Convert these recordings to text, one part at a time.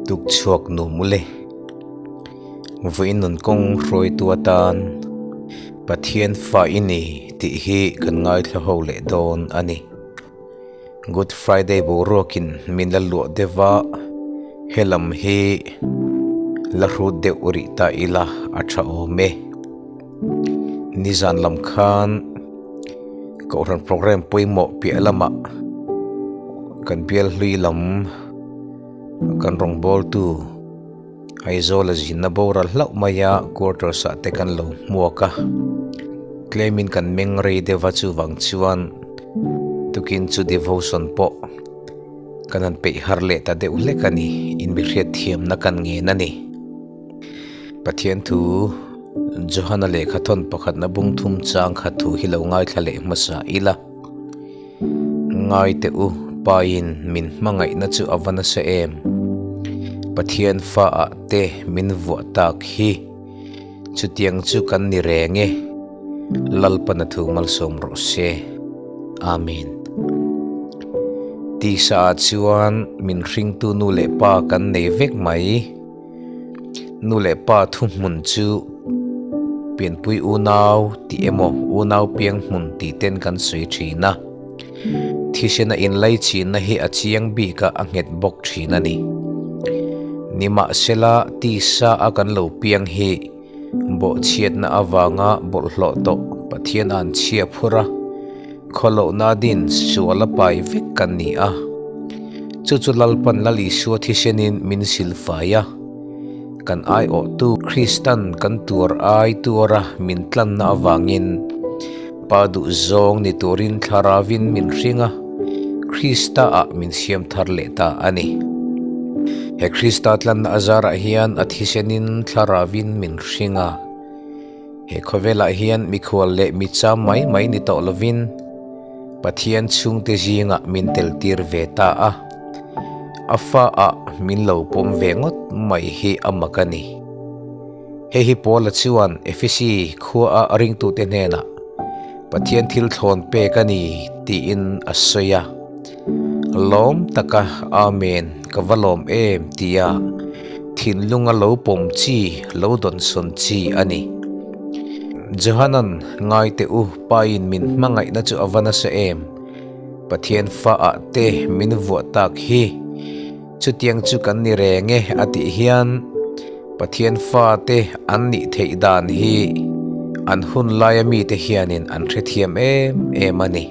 Tuk chhuak nu mule. Vawiin nun kawng hruaitu atan Pathian fa i ni tih hi kan ngaithla ho leh dawn a ni. Good Friday boruakin min la luah deuh a, helam hi la hrut deuh rih ta ila a tha awm e. Nizan lam khan Kohhran programme pawimawh piah lamah kan bial hlui lam kan rawngbawltu Aizawl a zinna boral hlauh mai a quarters ah te kan lo hmuak a, tlemin kan meng rei deuh a chuvang chuan tukin chu devotion pawh kan han peih har leh ta deuh hlek a ni, inbihriat thiamna kan ngen a ni. Pathian thu Johana lehkha thawn pakhatna bung thum chang khat thu hi lo ngaithla leh hmasa ila. Ngai teh u, Pain min hmangaihna chu a va nasa em? Pathian fa ah te min vuah tak hi chutiang chu kan ni reng e. Lalpana thu malsawm rawh se. Amen. Tisa ah chuan min hringtu nu leh pa kan nei vek mai. Nu leh pa thuhmun chu pianpui unau tih emaw unau piang hmun tih ten kan sawi thin a, thisena inlaichinna hi a chiang bik a a nghet bawk thin a ni. Nimahsela tisa a kan lo piang hi bawhchhiatna avanga bawlhhlawh tawh Pathian an chhia phur a, Khawlohna din sual a pai vek kan ni a, chu chu Lalpan Lal Isua thisenin min silfai a, kan aiawhtu Kristan kan tuar ai tuara min tlanna avangin Pa duhzawng ni turin Thlaravin min hring a, Krista-ah min siam thar leh ta a ni. He Krista tlanna azarah hian a thisenin Thlaravin min hring a. He khawvelah hian mikhual leh micham mai mai ni tawh lovin Pathian chhungte zingah min tel tir ve ta a, a fa ah min lo pawm ve ngawt mai hi a mak a ni. Hei hi Paula chuan Efesi khua a ringtute hnenah Pathian thil thlawn pek a ni tiin a sawi a. Lawm taka Amen ka va lawm em tia thinlunga lo pawm chi lo dawnsawn chi a ni. Johanan ngai teh u Pain min hmangaihna chu a va nasa em? Pathian fa ah te min vuah tak hi chutiang chu kan ni reng e a tih hian Pathian fa te an nih theih dan hi an hun laia mite hianin an hrethiam em em a ni.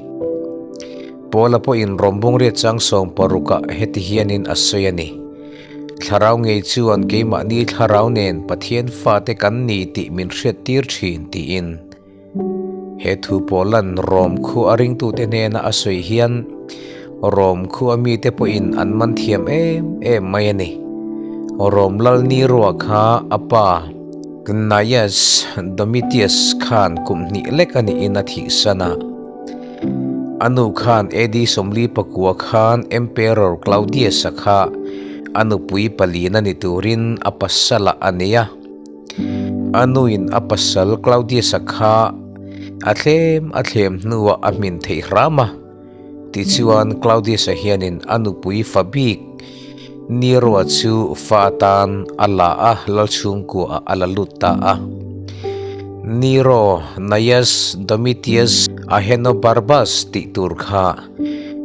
Paula pawhin Rawmbungriat chang 16 ah heti hianin a sawi a ni, Thlarau ngei chuan keimahni thlarau nen Pathian fate kan ni tih min hriattir thin tiin. He thu Paula'n Rom khu a ringtute hnena a sawi hian Rom khu a mite pawhin an man thiam em em mai a ni. Rom lal Nero-a kha a pa Gnaeus Domitius khan kum hnih lek a niin a thihsan a. A nu khan AD 44 khan Emperor Claudius-a kha a nupui palina ni turin a pasal ah a nei a. A nuin a pasal Claudius-a kha a thlem a thlem hnuah a hmin theih hram a. Tichuan Claudius-a hianin a nupui fa bik Nero-a chu fa atan a la a, lalchhungkuaah a la lut ta a. Nero, Gnaeus Domitius Ahenobarbus tih tur kha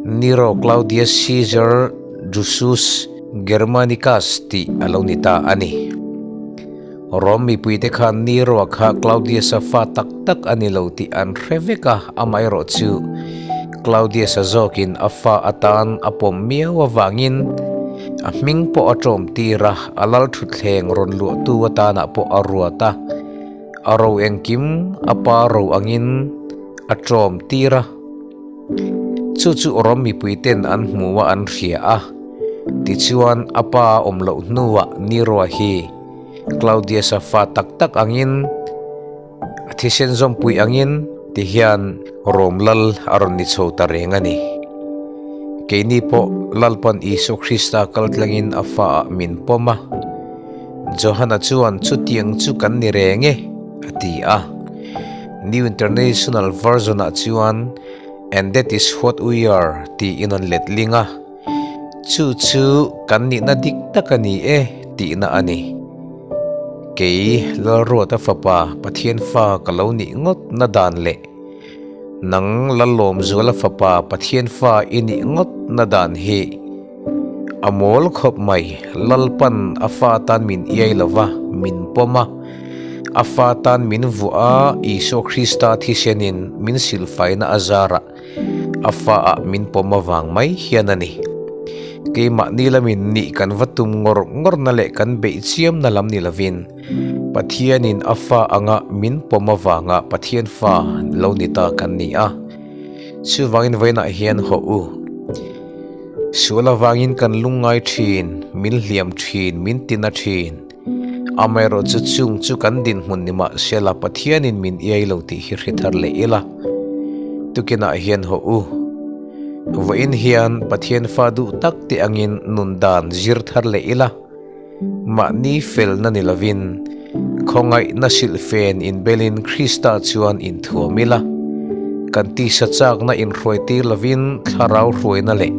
Nero Claudius Caesar Drusus Germanicus tih a lo ni ta a ni. Rom mipuite khan Nero-a kha Claudius-a fa tak tak a ni lo tih an hre vek a, amaherawhchu Claudius-a zawkin a fa atan a pawm miau avangin a hming pawh a ṭawm tir a, a lal ṭhutthleng rawn luahtu atanah pawh a ruat a, a ro engkim a pa ro angin a ṭawm tir a. Chu chu Rom mipuiten an hmu a an hria a, tichuan a pa awm loh hnuah Nero-a hi Claudius-a fa tak tak angin A thisen zawmpui angin ti hian Rom lal a rawn ni chho ta reng a ni. Keini pawh Lalpan Isua Krista kal tlangin a fa ah min pawm a. Johana chuan chutiang chu kan ni reng e, a ti a. New International Version ah chuan And that is what we are tiin an letling a. Chu chu kan nihna dik tak a ni e tihna a ni. Kei Lalruata fapa Pathian fa ka lo nih ngawt na dan leh nang Lallawmzuala fapa Pathian fa i nih ngawt na dan hi a mawl khawp mai. Lalpan a fa tan min iai lo va, min pawm a, a fa tan min vuah a, Isua Krista thisenin min silfaina a zarah A fa ah min pawm avang mai hian a ni. Keimahni lamin nih kan va tum ngawr ngawrna leh kan beih chiamna lam ni lovin Pathianin a fa anga min pawm avanga Pathian fa lo ni ta kan ni a. Chuvangin vawiinah hian hawh u. Sual avangin kan lungngai thin, min hliam thin, min tina thin. Amaherawhchu chung chu kan dinhmun ni mahsela Pathianin min iai lo tih hi hre thar leh ila. Tukinah hian haw u. Vawiin hian Pathian fa duh tak te angin nun dan zir thar leh ila. Mahni felna ni lovin khawngaihna silhfen inbelin Krista chuan inthuam ila. Kan tisa chakna inhruaitir lovin thlarau hruaina leh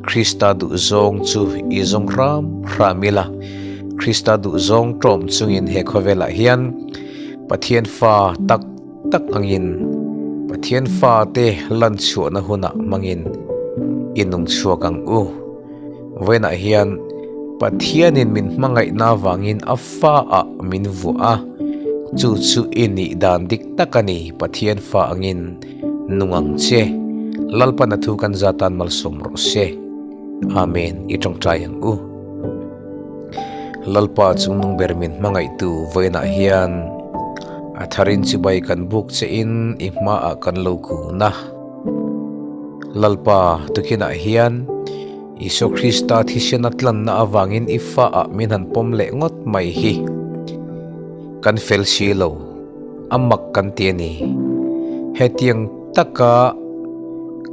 Krista duhzawng chu i zawng hram hram ila. Krista duhzawng ṭawm chungin he khawvelah hian Pathian fa tak tak angin Pathian fate lan chhuahna hunah hmangin i nung chhuak ang u. Vawiinah hian Pathianin min hmangaihna avangin a faah min vuah a, chu chu i nih dan dik tak a ni, Pathian fa angin nung ang che. Lalpan a thu kan zatan malsawm rawh se. Amen, i tawngtai ang u. Lalpa chungnung ber min hmangaihtu vawiinah hian a tharin chibai kan buk che in i hmaah kan lo kun a. Lalpa tukinah hian Isua Krista thisen a tlanna avangin i faah min han pawm leh ngawt mai hi kan fel si lo, a mak kan ti a ni. Hetiang taka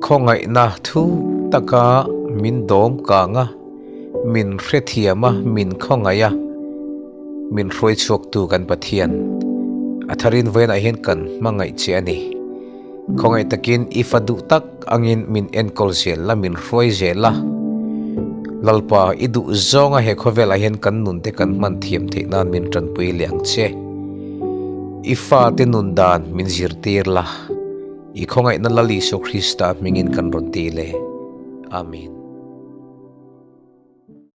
khawngaihna thu taka min dawm kang a. Min hrethiam a, min khawngaih a, min hruai chhuaktu kan Pathian, a tharin vawiinah hian kan hmangaih che a ni. Khawngaih takin i fa duh tak angin min enkawl zel la, min hruai zel la. Lalpa, i duh zawnga he khawvelah hian kan nunte kan hman thiam theih nan min tanpui leh ang che. I fate nun dan min zirtir la, i khawngaihna Lal Isua Krista hmingin kan rawn ti le. Amen.